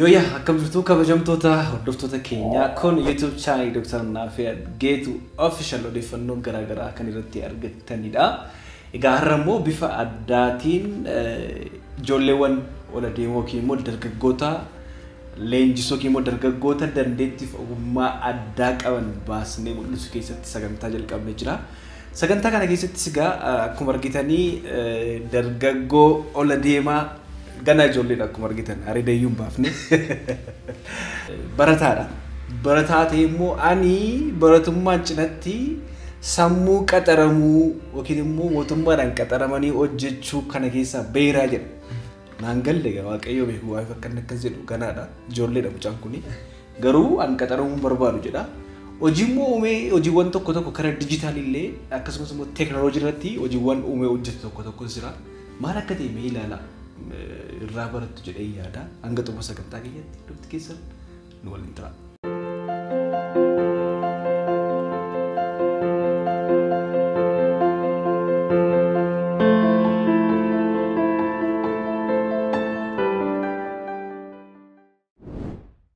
Yooyyaa akkam jirtu kabajamtoota hordoftoota keenyaa kun YouTube channel Dr. Naafii Geetu Official odeeffannoo garaagaraa kan irratti argattanidha. Egaa har'a immoo bifa addaatiin ijoolleewwan ol adeemoo yookiin immoo dargaggoota leenjisoo yookiin immoo dargaggoota dandeettiif ogummaa addaa qaban baasnee mul'isuu keessatti sagantaa jalqabnee jira. Sagantaa kana keessattis egaa akkuma argitanii dargaggoo ol adeemaa ganaa ijoolleedha akkuma argitan areeda iyyuu hin baafne. Barataadha. Barataa ta'e immoo ani baratummaan cinatti sammuu qaxaramuu yookiin immoo mootummaadhaan qaxaramanii hojjechuu kana keessaa beeraa jedha. Naan galle egaa Waaqayyo beeku waa'ee akka inni akkas jedhu ganaadha. Ijoolleedha mucaan kuni. Garuu an qaxaramuu hin barbaadu jedha. Hojii immoo uumee hojiiwwan tokko tokko karaa dijitaalillee akkasumas immoo teekinooloojii irratti hojiiwwan uumee hojjetu tokko tokko jira. Maal akka ta'e mee ilaala. Irraa barattu jedhee yaada. Hanga xumura sagantaa keenyatti dhufti keessan nu waliin ta'a.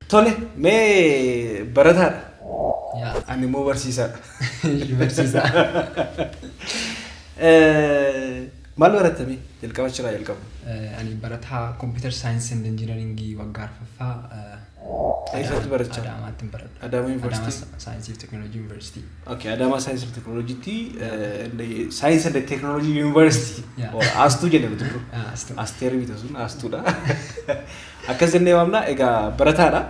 Tole, mee barataadha. Ani immoo barsiisaadha. Barsiisaa. Maal barattame? Jalqaba achirraa jalqabu. Ani barataa Computer Science and Engineering waggaa arfaffaa. Eessatti barachaa? Adaamaatti baradha. Adaamaa Yuunivarsiitii? Adaamaa Saayinsii fi Teekinooloojii Yuunivarsiitii. Okay, Adaamaa Saayinsii fi Teekinooloojiitti Science and Technology University. Aastuu jenna nuti dura. Aastuu. Asteer miti sun Aastuudha. Akkas jennee waamna. Egaa barataadha.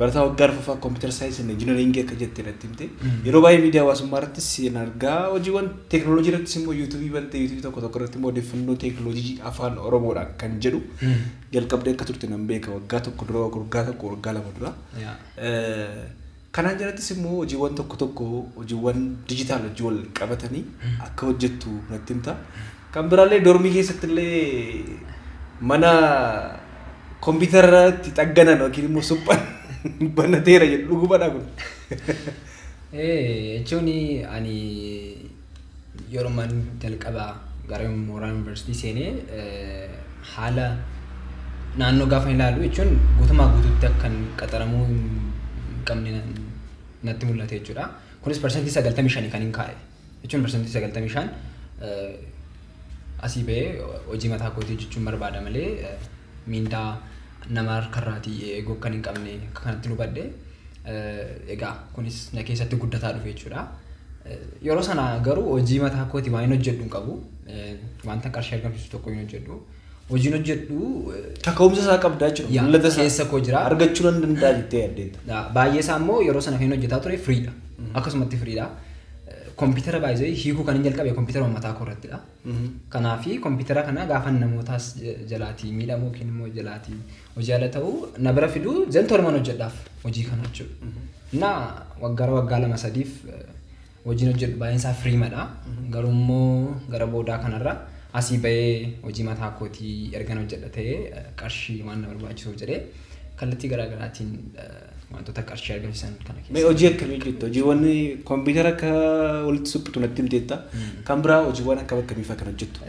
Barataa waggaa arfaffaa Computer Science and Engineering akka jettee natti himte. Yeroo baay'ee miidiyaa hawaasummaa irrattis sin argaa hojiiwwan teekinooloojii irrattis immoo yuutuubii bantee yuutuubii tokko tokko irratti immoo odeeffannoo teekinooloojii afaan Oromoodhaan kan jedhu jalqabdee akka turte nan beeka waggaa tokko dura waggaa tokko waggaa lama dura. Kanaan jalattis immoo hojiiwwan tokko tokko hojiiwwan dijitaal hojii wal qabatanii akka hojjettu natti himta. Kan biraallee dormii keessatti illee mana kompiitara itti xagganan yookiin immoo suphan banateera jedhu dhugumadha kun. Jechuun ani yeroo jalqaba gara mooraa yuunivarsiitii seenee haala naannoo gaafa ilaalu jechuun guutumaa guutuutti akkan qaxaramuu hin qabne natti mul'ate jechuudha. Kunis 95% kan hin kaa'e. Jechuun 95% asii ba'ee hojii mataa kootii hojjechuun barbaada malee miindaa nama harkarraatii eeguu akkan hin qabne akka kanatti hubadhe. Egaa kunis na keessatti guddataa dhufe jechuudha. Yeroo sana garuu hojii mataa kootii waan hin hojjedhu hin qabu. Wanta qarshii argamsiisu tokko hin hojjedhu. Hojiin hojjedhu Kaka'umsa isaa qabdaa jechuudha. Mul'ata isaa keessa koo jira. Argachuu nan danda'a jettee yaaddeetta. Baay'ee isaa immoo yeroo sana kan hojjetaa ture firiidha. Akkasumatti firiidha. Kompiitara baay'ee hiikuu kan hin jalqabe kompiitara mataa koo irrattidha. Kanaafi kompiitara kana gaafa namootaas jalaatii miidhamu yookiin immoo jalaatii hojii ala ta'u na bira fiduu jan torban hojjedhaaf hojii kana jechuudha. Na waggaa waggaa lama sadiif hojiin hojjedhu baay'een isaa firiimadha. Garuu immoo gara boodaa kanarra asii ba'ee hojii mataa kootii ergan hojjedha ta'ee qarshii waan na barbaachisuuf jedhee kallattii garaagaraatiin wantoota qarshii argamsiisan kana keessa. Mee hojii akkamii hojjettu? Hojiiwwan kompiitara akka walitti suphitu natti himteetta. Kan biraa hojiiwwan akkam akkamii fa'aa kan hojjettu?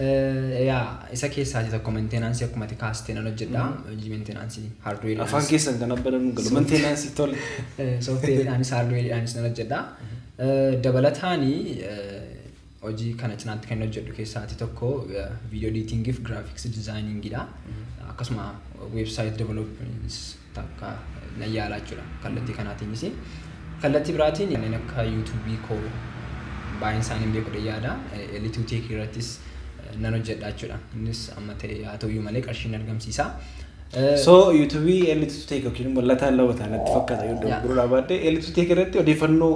Yaa isa keessaa tokko maintenance akkuma ati kaastee nan hojjedha. Hojii maintenance hardware. Afaan keessan kan abbadan galu maintenance tole. Softwareedhaanis hardwareedhaanis nan hojjedha. Dabalataani hojii kana cinaatti kan hojjedhu keessaati tokko video editing fi graphics designingidha. Akkasuma website development takka nan yaala jechuudha kallattii kanaatiinis. Kallattii biraatiin kanneen akka YouTube koo baay'een isaanii hin beeku yaada. L2 Tech irrattis nan hojjedha jechuudha. Innis amma ta'e haa ta'uyyuu malee qarshii hin argamsiisa. So YouTube L2 Tech yookiin immoo Lataan Lawataa natti fakkaata yoo dogoggoruu dhabaadhe L2 Tech irratti odeeffannoo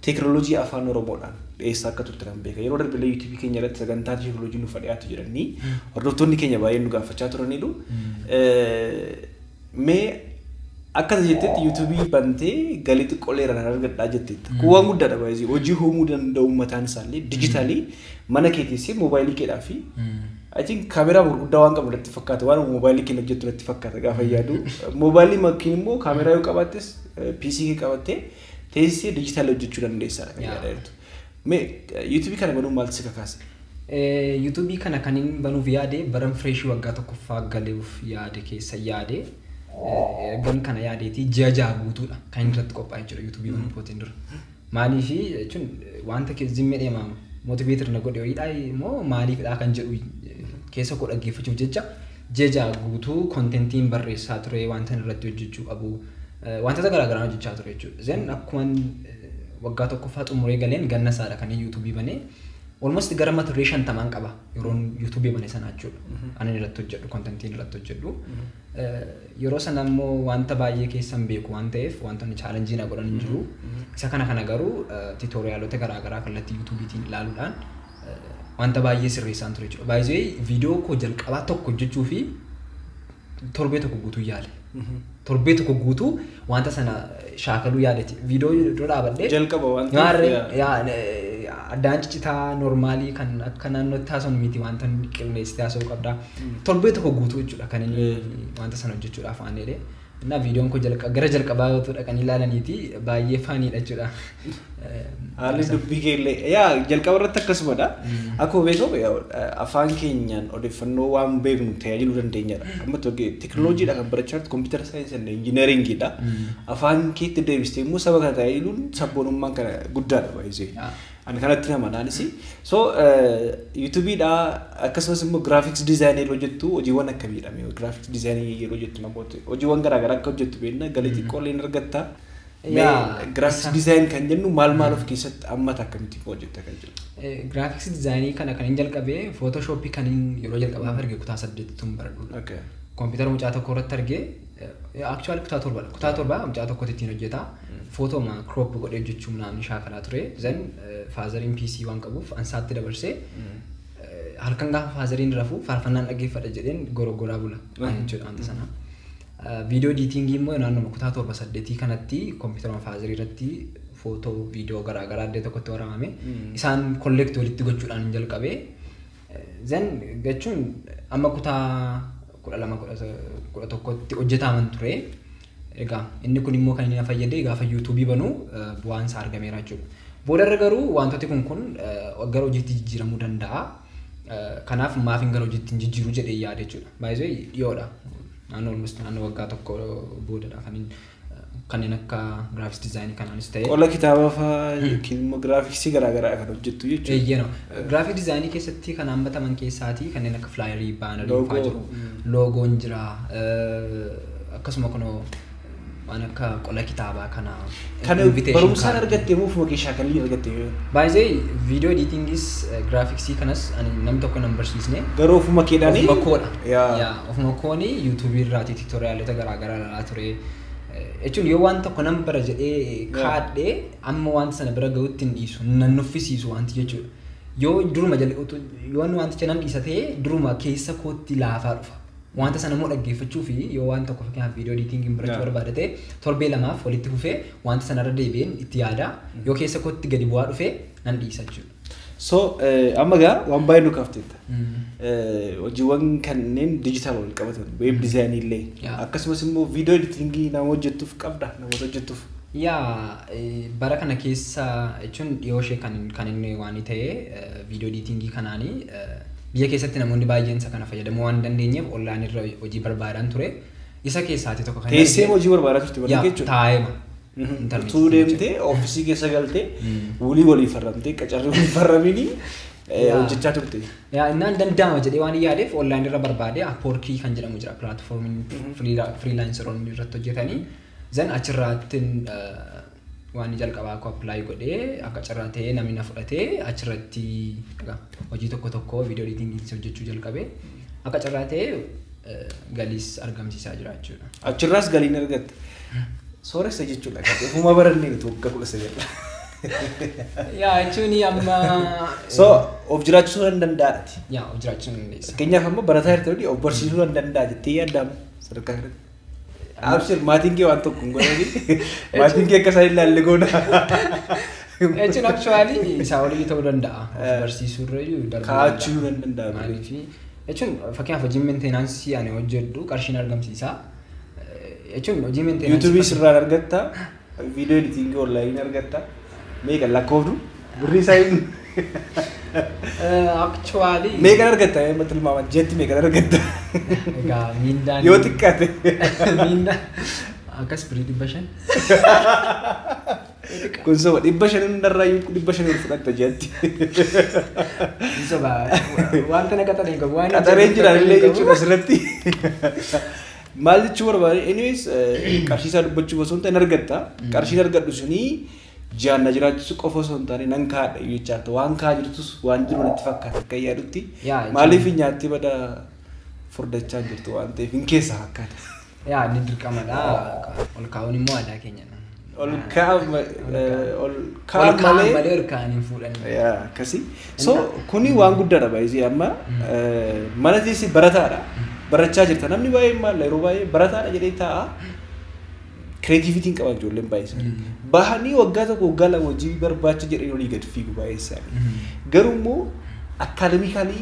teekinooloojii afaan Oromoodhaan dhiyeessaa akka turte nan beeka. Yeroo darbe illee YouTube keenya irratti sagantaa teekinooloojii nuuf dhiyaatu jedhanii hordoftoonni keenya baay'een nu gaafachaa turaniiru. Mee akka jettetti YouTube bantee galii xiqqoo leeraan argadhaa jetteetta. Kun waan guddaadha baay'ee hojii uumuu danda'u mataan isaallee dijitaalii mana kee teessee moobaayilii keedhaa fi I think kaameraa gurguddaa waan qabu natti fakkaata waan moobaayilii keenya hojjettu natti fakkaata gaafa yaadu. Moobaayilii makiin immoo kaameraa yoo qabaattes PC kee qabattee teessee dijitaalii hojjechuu dandeessaadha kan yaada jirtu. Mee YouTube kana banuun maaltu si kakaase? YouTube kana kan hin banuuf yaade baran fireeshii waggaa tokkoffaa galuuf yaade keessa yaade. Ergan kana yaadeetii ji'a 6 guutuudha kan inni irratti qophaa'e jechuudha yuutuubii banuu kootiin dura. Maaliif jechuun wanta zimmee deemaa motivator na godhe wayiidha immoo maaliifidha kan jedhu keessa koo dhaggeeffachuuf jecha ji'a 6 guutuu kontentiin barreessaa ture, wanta inni irratti hojjechuu qabu wantoota garaagaraa hojjechaa ture jechuudha. Then akkuma waggaa tokkoffaa xumuree galeen ganna isaadha kan inni yuutuubii banee. Almost gara mata duree 50 qaba yeroon yuutuubii bane sana jechuudha. Ani irratti hojjedhu, kontentiin irratti hojjedhu. Yeroo sana immoo wanta baay'ee keessan beeku waan ta'eef wantoonni chaalenjii na godhan hin jiru. Isa kana garuu tiitoriyaalota garaagaraa kallattii yuutuubiitiin ilaaluudhaan wanta baay'ee sirreessaan ture jechuudha. Baay'ee viidiyoo koo jalqabaa tokko hojjechuu fi torbee tokko guutuu yaale. Torbee tokko guutuu wanta sana shaakaluu yaadeti. Viidiyoo dura dhaabadhee Jalqaba waan ta'eef addaan ciccitaa normaalii kan akka naannootti haasa'u miti wanta qilleensitee haasa'uu qabda. Torbee tokko guutuu jechuudha kan inni wanta sana hojjechuudhaaf waan jedhee. Innaa viidiyoon koo gara jalqabaa yoo dhaqanii ilaalaniiti baay'ee faaniidha jechuudha. Haalli dubbii keellee yaa jalqaba irratti akkasumadha. Akkuma beekamu afaan keenyaan odeeffannoo waan beeknu tajaajiluu dandeenyadha. Amma teekinooloojiidha kan barachaa jirtu, kompiitara saayinsii fi injineeringiidha. Afaan keetti deebistee immoo saba kana tajaajiluun sabboonummaan kana guddaadha baay'isee. Ani kanatti nama naanis. So yuutuubiidha akkasumas immoo giraafiks diizaayinii yeroo jettu hojiiwwan akkamiidha? Giraafiks diizaayinii yeroo jettu namoota hojiiwwan garaagaraa akka hojjettu beekna, galii xiqqoo illee argatta. Giraafiks diizaayin kan jennu maal maal of keessatti hammata, akkamitti hojjetta kan jedhu? Giraafiks diizaayinii kana kan hin jalqabee footooshooppii kan yeroo jalqabaaf arge kutaa 8 baradhudha. Kompiitara mucaa tokko irratti argee, actually kutaa 7dha. Kutaa 7 mucaa tokkotti ittiin hojjeta. Footoo crop godhee hojjechuun namni shaakalaa ture. Then faazariin PC waan qabuuf ansaatti dabarsee halkan gaafa faazariin rafuu faarfannaan dhaggeeffadha jedheen goroggoraa bula jechuudha wanta sana. Viidiyoo editingii immoo naannoo kutaa 7 8 kanatti kompiitara faazarii irratti footoo viidiyoo garaagaraa iddoo tokkotti waraabame isaan collect walitti gochuudhaan hin jalqabee. Then jechuun amma kutaa 12 11tti hojjetaaman ture. Egaa inni kun immoo kan inni na fayyade gaafa yuutuubii banuu bu'aan isaa argameera jechuudha. Boodarra garuu wantooti kun gara hojiitti jijjiiramuu danda'a. Kanaaf maaf hin gara hojiitti hin jijjiiru jedhee yaada jechuudha. Baay'ee dhiyoodha. Naannoo almost naannoo waggaa tokko boodadha kan kanneen akka giraafiks diizaayinii kanaanis ta'e. Qola kitaabaa fa'aa yookiin immoo giraafiksii garaagaraa kan hojjettu jechuudha. Eeyyee, giraafik diizaayinii keessatti kan hammataman keessaatii kanneen akka filaayerii, baanarii fa'aa jiru. Loogoon jira. Akkasuma kunoo waan akka qola kitaabaa kana. Kan barumsaan argatte moo ofuma kee shaakalii argatte? Baay'ee viidiyoo editingis giraafiksii kanas ani namni tokko nan barsiisne. Garuu ofuma keedhaanii? Ofuma koodha. Ofuma kooni yuutuubii irraati tiitoriyaalota garaagaraa ilaalaa ture. Jechuun yoo waan tokko nan bara jedhee kaadhee amma wanta sana bira gahuutti hin dhiisu, nan nuffisiisu wanti jechuudha. Yoo duruma yoo wanticha nan dhiisa ta'e duruma keessa kootti laafaa dhufa. Wanta sana immoo dhaggeeffachuu fi yoo waan tokko fakkeenyaaf viidiyoo editingiin barachuu barbaada ta'e torbee 2 walitti fufee wanta sanarra deebi'een itti yaada. Yoo keessa kootti gadi bu'aa dhufe nan dhiisa jechuudha. So amma gaa waan baay'ee nu kaafteetta. Hojiiwwan kanneen diijitaal wal qabatan weeb diizaayinii illee akkasumas immoo viidiyoo editingii nama hojjettuuf qabda, namoota hojjettuuf. Yaa bara kana keessa jechuun dhiyoo ishee kan inni waan ta'e viidiyoo editingii kanaanii biyya keessatti namoonni baay'een isa kana fayyadamuu waan dandeenyeef onlaayinii irra hojii barbaadan ture. Isa keessaati tokko kan Teessee hojii barbaadaa turte barnee jechuudha. Taa'eema. Utuu deemtee oofisii keessa galtee wulii walii farramtee qacarrii walii farramini hojjechaa turte. Yaa innaan danda'ama jedhee waan yaadeef onlaayinii irra barbaade Upworkii kan jedhamu jira pilaatfoormiin firiilaanseroonni irratti hojjetanii. Then achirraatti waan jalqabaa akka appilaayi godhee akka carraa ta'ee namni na fudhatee achirratti hojii tokko tokko viidiyoo editingii hojjechuu jalqabee akka carraa ta'ee galiis argamsiisaa jira jechuudha. Achirraas galiin argatte. Sooressa jechuudha. Ofuma barannee waggaa 19. Yaa jechuun amma. So of jiraachisuu nan danda'aati. Yaa of jiraachisuu nan dandeessa. Fakkeenyaaf amma barataa jirta of barsiisuu nan danda'a jettee yaaddamu sadarkaa kanatti. Abshir maatiin kee waan tokko hin godhani. Maatiin kee akka isaan ilaalle goona. Jechuun actually isaa olii ta'uu danda'a. Of barsiisuu irra iyyuu darbuu Kaachuu nan danda'a. Maaliif jechuun fakkeenyaaf hojii meenteenaansii ani hojjedhu qarshiin argamsiisa. Jechuun hojii meenteenaansii. Yuutuubii sirraan argatta. Viidiyoo editingii onlaayinii argatta. Meeqa lakkoofnu? Birrii isaa hin. Actually. Meeqan argatta? Amma tilmaaman jetti meeqan argatta? Egaa miindaan. Yoo xiqqaate. Miindaan akkas birii 500. Kun soba, 500 hundarraa 500 ol fudhatta jetti. Soba, wanta na qaxaree hin qabu. Waan Qaxareen jiraan illee jechuudha asirratti. Maal jechuu barbaade, anyways, qarshii isaa dubbachuuf osoo hin ta'in argatta. Qarshiin argadhu sunii ji'aan na jiraachisu qofa osoo hin taane nan kaa'adha jechaa, waan kaa'aa jirtus waan jiru natti fakkaata akka yaadutti. Yaa, Maaliif nyaattee bada furdachaa jirtu waan ta'eef hin keessaa fakkaata. Yaa, inni dirqamadha. Ol kaa'uun immoo aadaa keenya. Ol kaa'an ol Ol kaa'an kaa'an malee. malee ol kaa'an hin fuudhan. Yaa, akkasii. So kuni waan guddaadha baay'ee amma mana teessi barataadha. Barachaa jirta. Namni baay'een maal yeroo baay'ee barataadha jedhee taa'a. Creativityn qaban ijoolleen baay'ee isaanii. Bahanii waggaa 1, waggaa 2 hojii barbaacha jedhanii olii gad fiigu baay'ee isaanii. Garuu immoo academically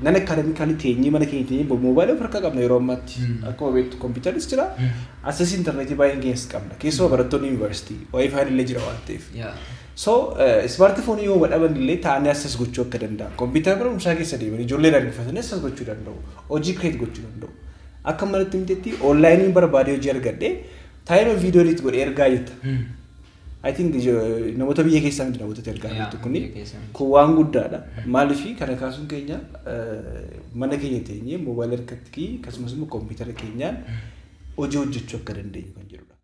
nan academically teenyee, mana keenya teenyee moobaayilii of harkaa qabna yeroo ammaatti. Akkuma beektu kompiitarris jira. Access intarneetii baay'een keenyas qabna. Keessumaa barattoonni yuunivarsiitii WiFin illee jira waan ta'eef. So smartphoneii yoo dhaban illee taa'anii access gochuu akka danda'an. Kompiitara barumsaa keessa deemanii ijoollee argifatanii access gochuu danda'u. Hojii create gochuu danda'u. Akka manatti himtetti onlineiin barbaadee hojii argadhee taa'ee viidiyoo edit godhee ergaa jetta. I think namoota biyya keessaa miti namoota ergaa jirtu kuni Biyya keessaa miti. Kun waan guddaadha. Maaliif kana kaasuun keenya, mana keenya teenyee moobaayilii harkatti akkasumas immoo kompiitara keenyaan hojii hojjechuu akka dandeenyu kan jedhudha.